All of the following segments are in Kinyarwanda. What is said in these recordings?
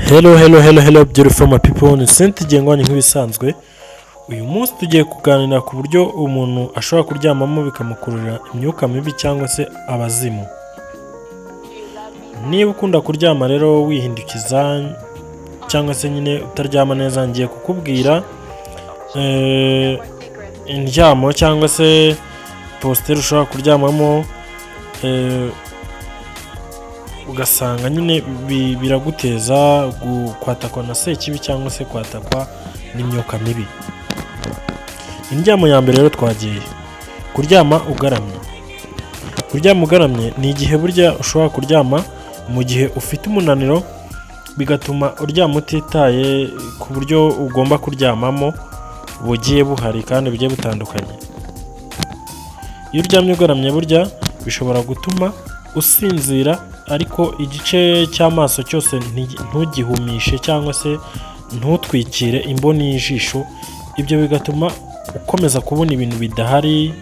Hello, hello, hello, hello, beautiful my people! Ni Senti Gengwani nk'ibisanzwe. Uyu munsi tugiye kuganira ku buryo umuntu ashobora kuryamamo bikamukururira imyuka mibi cyangwa se abazimu. Niba ukunda kuryama rero wihindukiza cyangwa se nyine utaryama neza, ngiye kukubwira indyamo cyangwa se posture ushobora kuryamamo, ugasanga nyine biraguteza kwatakwa na sekibi cyangwa se kwatakwa n'imyuka mibi. Indyamo ya mbere rero, twagiye: kuryama ugaramye. Kuryama ugaramye ni igihe burya ushobora kuryama mu gihe ufite umunaniro, bigatuma uryama utitaye ku buryo ugomba kuryamamo bugiye buhari kandi bugiye butandukanye. Iyo uryamye ugaramye, burya bishobora gutuma usinzira, ariko igice cy'amaso cyose ntugihumishe cyangwa se ntutwikire imboni y'ijisho. Ibyo bigatuma ukomeza kubona ibintu bidahari.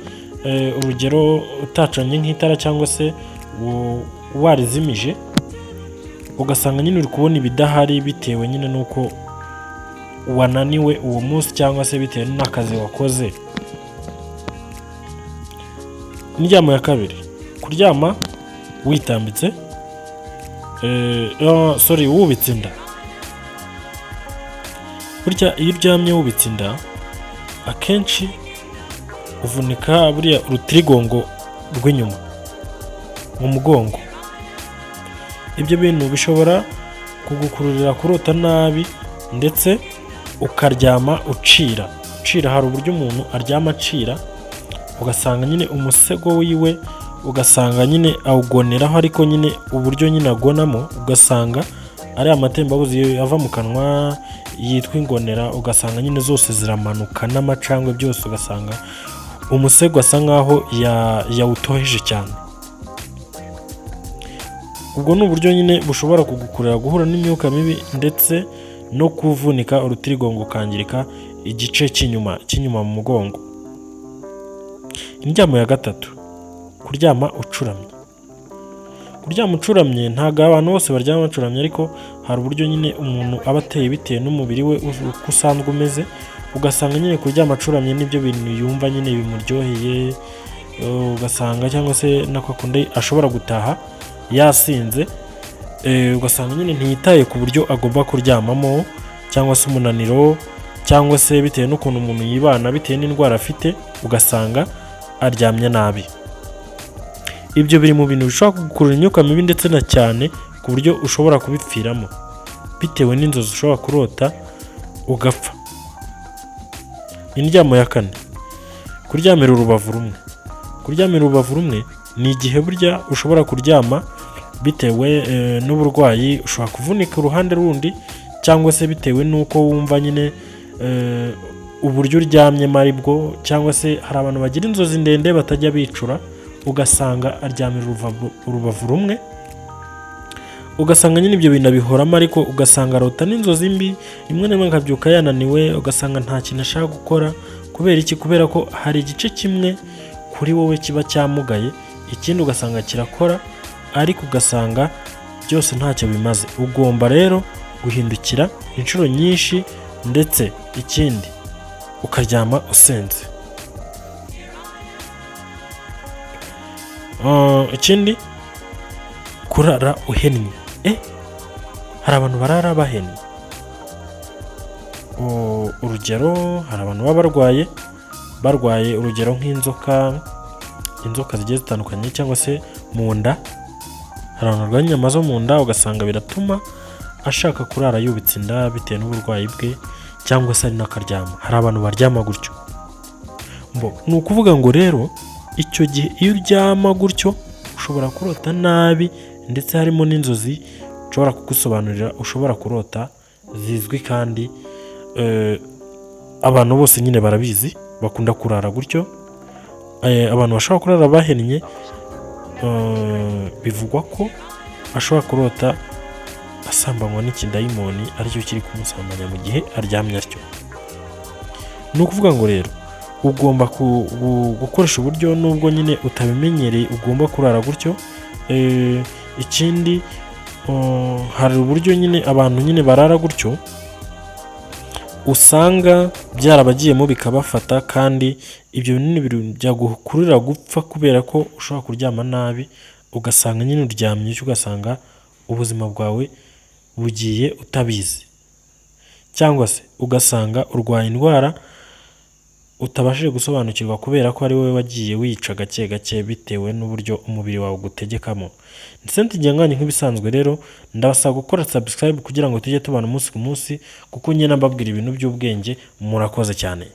Urugero, utacanye nk'itara cyangwa se warizimije, ugasanga nyine uri kubona ibidahari bitewe nyine n'uko wananiwe uwo munsi cyangwa se bitewe n'akazi wakoze. Indyamo ya kabiri, kuryama witambitse, oh, sorry, wubitse inda. Burya iyo uryamye wubitse inda, akenshi uvunika buriya urutirigongo rw'inyuma mu mugongo. Ibyo bintu bishobora kugukururira kurota nabi, ndetse ukaryama ucira ucira. Hari uburyo umuntu aryama acira, ugasanga nyine umusego wiwe, ugasanga nyine awugoneraho, ariko nyine uburyo nyine agonamo, ugasanga ari amatembabuzi ava mu kanwa yitwa ingonera, ugasanga nyine zose ziramanuka n'amacangwe byose, ugasanga umusego asa nkaho yawutoheje cyane. Ubwo ni uburyo nyine bushobora kugukurura guhura n'imyuka mibi ndetse no kuvunika urutirigongo, ukangirika igice cy'inyuma mu mugongo. Indyamo ya gatatu, kuryama ucuramye. Kuryama ucuramye, ntabwo abantu bose baryama bacuramye, ariko hari uburyo nyine umuntu aba ateye bitewe n'umubiri we uko usanzwe umeze, ugasanga nyine kuryama acuramye nibyo bintu yumva nyine bimuryoheye, ugasanga cyangwa se na kwa kundi ashobora gutaha yasinze, ugasanga nyine ntiyitaye ku buryo agomba kuryamamo, cyangwa se umunaniro, cyangwa se bitewe n'ukuntu umuntu yibana, bitewe n'indwara afite, ugasanga aryamye nabi. Ibyo biri mu bintu bishobora kugukurura imyuka mibi, ndetse na cyane ku buryo ushobora kubipfiramo bitewe n'inzozi ushobora kurota ugapfa. Indyamo ya kane, kuryamira urubavu rumwe. Kuryamira urubavu rumwe ni igihe burya ushobora kuryama bitewe n'uburwayi, ushobora kuvunika uruhande rundi, cyangwa se bitewe n'uko wumva nyine uburyo uryamyemo ari bwo, cyangwa se hari abantu bagira inzozi ndende batajya bicura, ugasanga aryamira urubavu rumwe, ugasanga nyine ibyo bintu abihoramo, ariko ugasanga arota n'inzozi mbi, rimwe na rimwe akabyuka yananiwe, ugasanga nta kintu ashaka gukora. Kubera iki? Kubera ko hari igice kimwe kuri wowe kiba cyamugaye, ikindi ugasanga kirakora, ariko ugasanga byose ntacyo bimaze. Ugomba rero guhindukira inshuro nyinshi, ndetse ikindi ukaryama usenze. Ikindi, kurara uhennye. Hari abantu barara bahennye. Urugero, hari abantu baba barwaye, urugero nk'inzoka, inzoka zigiye zitandukanye, cyangwa se mu nda. Hari abantu barwaye inyama zo mu nda, ugasanga biratuma ashaka kurara yubitse inda bitewe n'uburwayi bwe, cyangwa se ari n'akaryama. Hari abantu baryama gutyo. Mbo ni ukuvuga ngo rero icyo gihe iyo uryama gutyo ushobora kurota nabi, ndetse harimo n'inzozi nshobora kugusobanurira ushobora kurota zizwi, kandi abantu bose nyine barabizi, bakunda kurara gutyo. Abantu bashobora kurara bahennye, bivugwa ko ashobora kurota asambanywa n'ikidayimoni, aricyo kiri kumusambanya mu gihe aryamye atyo. Ni ukuvuga ngo rero ugomba gukoresha uburyo, nubwo nyine utabimenyereye, ugomba kurara gutyo. Ikindi hari uburyo nyine abantu nyine barara gutyo, usanga byarabagiyemo bikabafata, kandi ibyo binini byagukururira gupfa, kubera ko ushobora kuryama nabi, ugasanga nyine uryamye, ugasanga ubuzima bwawe bugiye utabizi, cyangwa se ugasanga urwaye indwara utabashije gusobanukirwa, kubera ko ari wowe wagiye wica gake gake bitewe n'uburyo umubiri wawe ugutegekamo. Ndetse ntigenganye nk'ibisanzwe rero, ndabasaba gukora subscribe kugira ngo tujye tubana umunsi ku munsi, kuko ngenda mbabwira ibintu by'ubwenge. Murakoze cyane.